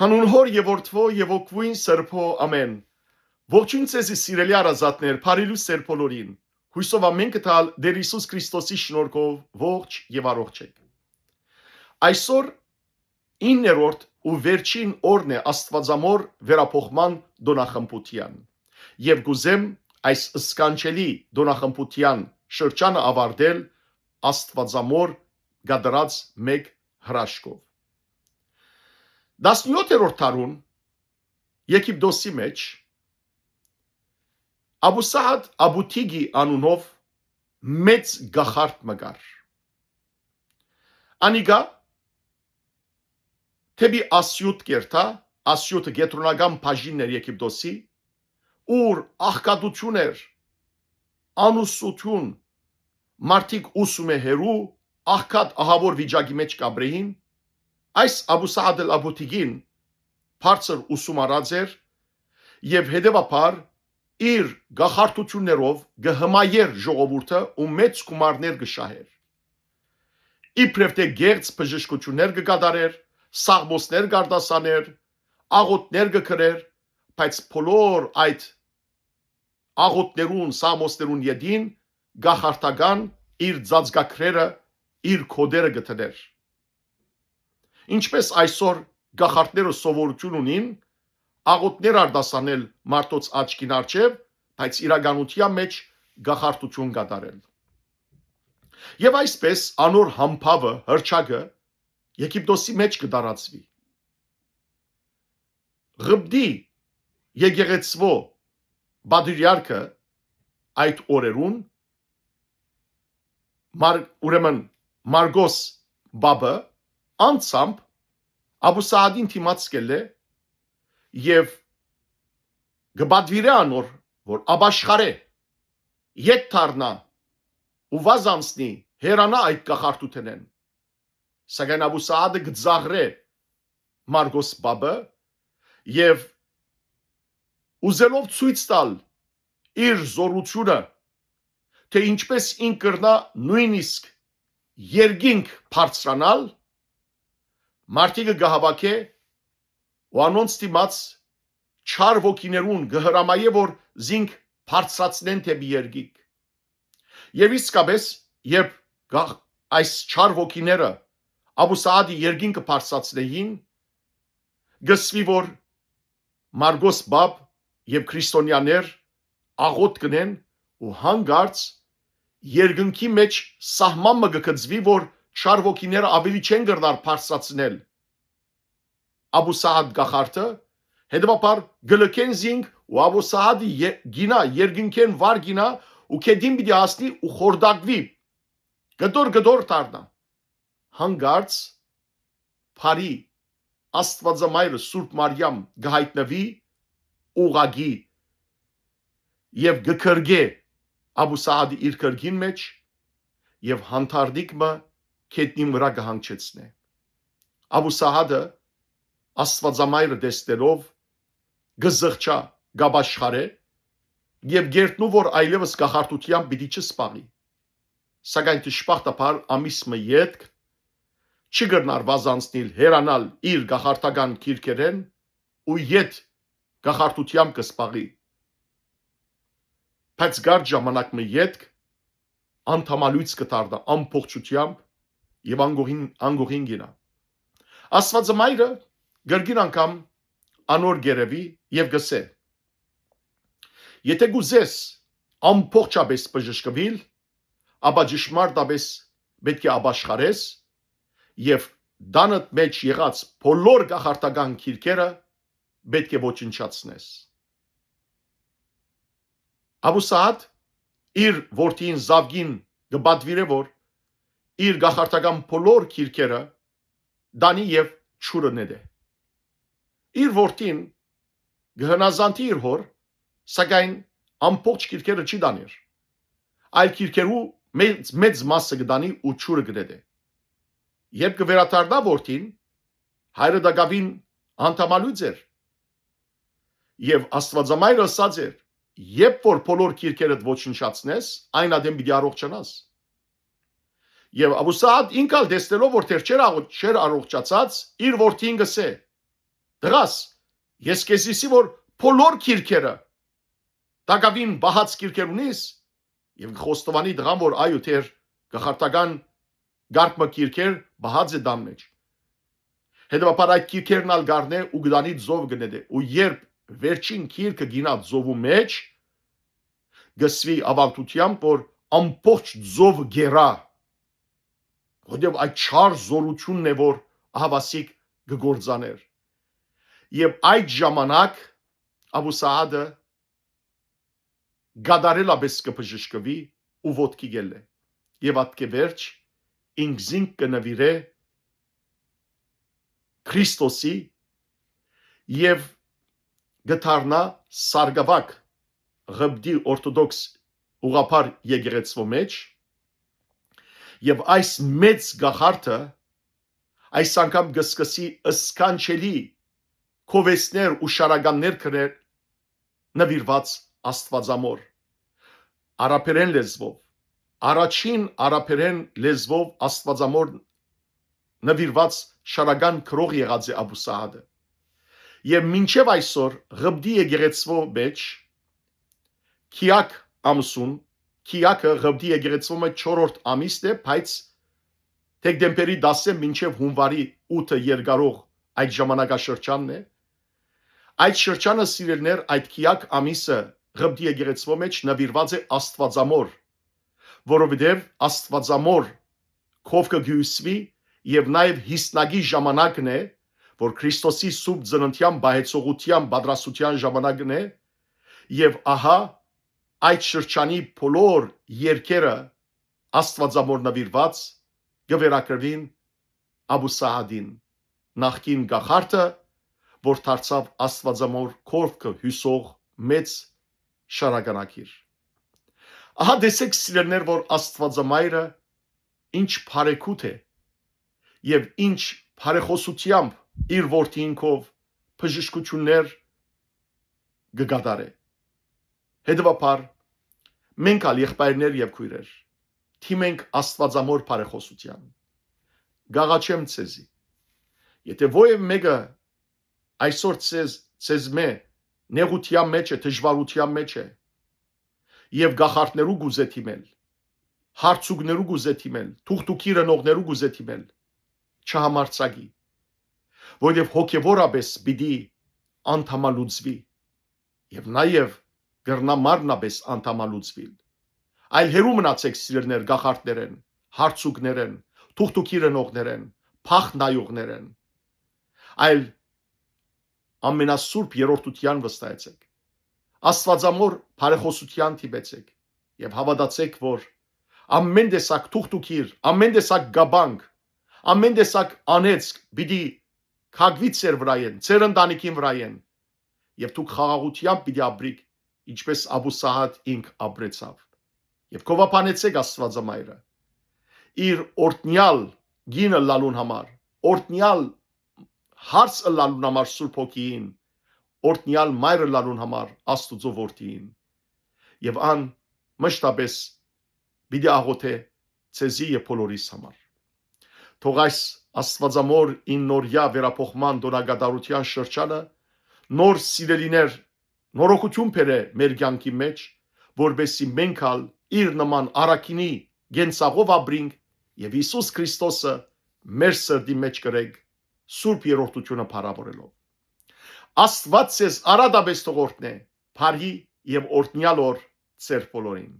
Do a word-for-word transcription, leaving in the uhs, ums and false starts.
Անուն Հօր եւ Որդւոյ եւ Հոգւոյն Սրբոյ, ամէն։ Ողջույն ձեզի, սիրելի հարազատներ, բարի լուսեր բոլորին։ Յուսով ամէն կը տալ Տէր Յիսուս Քրիստոսի շնորհքով ողջ եւ առողջ եք։ Այսօր իններորդ ու վերջին օրն է Աստուածամոր վերափոխման տօնախմբութեան, եւ կ'ուզեմ այս սքանչելի տօնախմբութեան շրջանը աւարտել Աստուածամոր կատարած մէկ հրաշքով։ Տասնեօթերորդ դարուն Եգիպտոսի մէջ Աբու Սաադ Աբու Թիգի անունով մեծ կախարդ մը կար։ Անիկա դէպի Ասիոտ կ'երթայ, Ասիոտը կեդրոնական բաժինն էր Եգիպտոսի, ուր աղքատութիւն էր, անուսութիւն, մարդիկ ուսումէ հեռու, աղքատ ահաւոր վիճակի մէջ կ'ապրէին, այս Աբու Սաադ ալ Աբու Թիգին բարձր ուսում առած էր եւ հետեւաբար իր կախարդութիւններով կը հմայէր ժողովուրդը ու մեծ գումարներ կը շահէր։ Իբրեւ թէ կեղծ բժշկութիւններ կը կատարէր, սաղմոսներ կ'արտասանէր, աղօթքներ կը կրէր, բայց բոլոր այդ աղօթքներուն, սաղմոսներուն ետին կախարդական իր ծածկագրերը, իր կոդերը կը դնէր։ Ինչպէս այսօր կախարդները սովորութիւն ունին աղօթքներ արտասանել մարդոց աչքին առջեւ, բայց իրականութեան մէջ կախարդութիւն կատարել։ Եւ այսպէս անոր համբաւը, հրճակը Եգիպտոսի մէջ կը տարածուի։ Ղպտի եկեղեցւոյ պատրիարքը այդ օրերուն, Մար-, ուրեմն Մարգոս Պապը անձամբ Աբու Սաադին դիմաց կ'ելլէ եւ կը պատուիրէ անոր, որ ապաշխարէ, ետ դառնայ ու վազ անցնի, հեռանայ այդ կախարդութենէն։ Սակայն Աբու Սաադը կը ծաղրէ Մարգոս Պապը եւ ուզելով ցոյց տալ իր զօրութիւնը, թէ ինչպէս ինք կրնայ նոյնիսկ երկինք բարձրանալ, մարդիկը կը հաւաքէ ու անոնց դիմաց չար ոգիներուն կը հրամայէ, որ զինք բարձրացնեն դէպի երկինք։ Եւ իսկապէս, երբ գա-, այս չար ոգիները Աբու Սաադի երկինքը բարձրացնէին, կ'ըսուի, որ Մարգոս Պապ եւ քրիստոնեաներ աղօթք կ'ընեն ու հանկարծ երկնքի մէջ սահման մը կը գծուի, որ չար ոգիները աւելի չեն կրնար բարձրացնել Աբու Սաադ կախարդը, հետեւաբար կը լքեն զինք ու Աբու Սաադի ե-, գինայ, երկնքէն վար գինայ ու գետին պիտի հասնի ու խորտակուի, կտոր, կտոր դառնայ։ Հանկարծ բարի Աստուածամայրը Սուրբ Մարիամ կը յայտնուի ուղղակի եւ կը կրկէ Աբու Սաադի իր կրկին մէջ եւ հանդարտիկ մը գետնին վրայ կը հանգչեցնէ։ Աբու Սաադը Աստուածամայրը տեսնելով կը զղջայ, կ'ապաշխարէ եւ կ'երթնու, որ այլեւս կախարդութեան պիտի չսպաղի։ Սակայն դժբախտաբար ամիս մը ետք չի կրնար վազ անցնիլ հեռանալ իր կախարդական գիրքերէն ու ետ կախարդութեամբ կը սպաղի։ Բայց կարճ ժամանակ մը ետք անդամալոյծ կը դառնայ ամբողջութեամբ եւ անգողին, անգողին գինայ։ Աստուածամայրը կրկին անգամ անոր կ'երեւի եւ կ'ըսէ. «Եթէ կ'ուզես ամբողջապէս բժշկուիլ, ապա ճշմարտապէս պէտք է ապաշխարես եւ տանդ մէջ եղած բոլոր կախարդական գիրքերը պէտք է ոչնչացնես»։ Աբու Սաադ իր որդին Զավգին կը պատուիրէ, որ իր կախարդական բոլոր գիրքերը տանի եւ ջուրը նետէ։ Իր որդին կը հնազանդի իր հօր, սակայն ամբողջ գիրքերը չի տանիր, այլ գիրքերու մեծ, մեծ մասը կը տանի ու ջուրը կը նետէ։ Երբ կը վերադառնայ որդին, հայրը տակաւին անդամալոյծ էր եւ Աստուածամայրը ըսած էր. «Երբ որ բոլոր գիրքերդ ոչնչացնես, այն ատեն պիտի առողջանաս»։ Եւ Աբու Սաադ ինք ալ տեսնելով, որ դեռ չէր աղ-, չէր առողջացած, իր որդին կ'ըսէ. Տղաս, ես քեզի ըսի որ բոլոր գիրքերը, տակաւին պահած գիրքեր ունիս, եւ կը խոստովանի տղան որ այո, թեր գախարտական կարգ մը գիրքեր պահած է տան մէջ։ Հետեւաբար այդ գիրքերն ալ կ'առնէ ու կը տանի ծովը կը նետէ, ու երբ վերջին գիրքը գինայ ծովու մէջ, կը ըսուի աւանդութեամբ որ ամբողջ ծովը կ'երայ, որովհետեւ այդ չար զօրութիւնն է որ ահաւասիկ կը գործանէր։ Եւ այդ ժամանակ Աբու Սաադը կատարելապէս կը բժշկուի ու ոտքի կ'ելլէ։ Եւ ատկէ վերջ ինքզինք կը նուիրէ Քրիստոսի եւ կը դառնայ սարկաւագ Ղպտի օրթոդոքս ուղղափառ եկեղեցւոյ մէջ, եւ այս մեծ գախարդը այս անգամ կը սկսի սքանչելի կովեսներ ու շարականներ կրել նուիրուած Աստուածամոր, արաբերէն լեզուով, առաջին արաբերէն լեզուով Աստուածամոր նուիրուած շարական գրող եղած է Աբու Սաադը։ Եւ մինչեւ այսօր Ղպտի եկեղեցւոյ մէջ Քիակ ամսուն, Քիակը Ղպտի եկեղեցւոյ մէջ չորրորդ ամիսն է, բայց դեկտեմբերի տասը մինչեւ յունուարի ութը երկարող այդ ժամանակաշրջանն է։ Այդ շրջանը, սիրելիներ, այդ Քիակ ամիսը Ղպտի եկեղեցւոյ մէջ նուիրուած է Աստուածամոր, որովհետեւ Աստուածամոր կովքը կը յուսուի եւ նաեւ յիսնակի ժամանակն է, որ Քրիստոսի սուրբ ծննդեան պահեցողութեան պատրաստութեան ժամանակն է, եւ ահա այդ շրջանի բոլոր երկերը Աստուածամոր նուիրուած կը վերագրուին Աբու Սաադին, նախկին գախարդը, որ դարձաւ Աստուածամոր կովքը յուսող մեծ շարականագիր։ Ահա տեսեք, սիրելիներ, որ Աստուածամայրը ինչ բարեգութ է եւ ինչ բարեխօսութեամբ իր որդիին քով բժշկութիւններ կը կատարէ։ Հետեւաբար, մենք ալ, եղբայրներ եւ քոյրեր, դիմենք Աստուածամոր բարեխօսութեան։ Կ'աղաչեմ ձեզի, եթէ որեւէ մէկը այսօր ձեզ, ձեզմէ նեղութեան մէջ է, դժուարութեան մէջ է, եւ գախարդներու կ'ուզէ դիմել, հարցուկներու կ'ուզէ դիմել, թուղթուկիր ընողներու կ'ուզէ դիմել, չհամարձակի, որովհետեւ հոգեւորապէս պիտի անդամալուծուի եւ նաեւ կրնայ մարմնապէս անդամալուծուիլ։ Այլ հեռու մնացեք, սիրելիներ, գախարդներէն, հարցուկներէն, թուղթուկիր ընողներէն, փախ նայողներէն, այլ ամենասուրբ երրորդութեան վստահեցեք։ Աստուածամոր բարեխօսութեան դիմեցեք եւ հաւատացեք, որ ամէն տեսակ թուղթուկիր, ամէն տեսակ կապանք, ամէն տեսակ անեծք պիտի քակուի ձեր վրայէն, ձեր ընտանիքին վրայէն, եւ դուք խաղաղութեամբ պիտի ապրիք, ինչպես Աբու Սահատ ինք ապրեցաւ։ Եւ գովաբանեցեք Աստուածամայրը, իր օրհնեալ կին ըլլալուն համար, օրհնեալ հարս ըլլալուն համար Սուրբ Հոգիին, օրհնեալ մայր ըլլալուն համար Աստուծոյ որդիին։ Եւ ան մշտապէս պիտի աղօթէ ձեզի եւ բոլորիս համար։ Թող այս Աստուածամոր իննորյա վերափոխման տօնակատարութեան շրջանը նոր սիրելիներ, նորոգութիւն բերէ մեր կեանքի մէջ, որպեսզի մենք ալ իր նման առաքինի կենցաղով ապրինք եւ Յիսուս Քրիստոսը մեր սրտի մէջ կրենք Սուրբ Երրորդութիւնը փառաւորելով։ Աստուած ձեզ արատապէս թող օրհնէ, բարի եւ օրհնեալ օր ձեր բոլորին։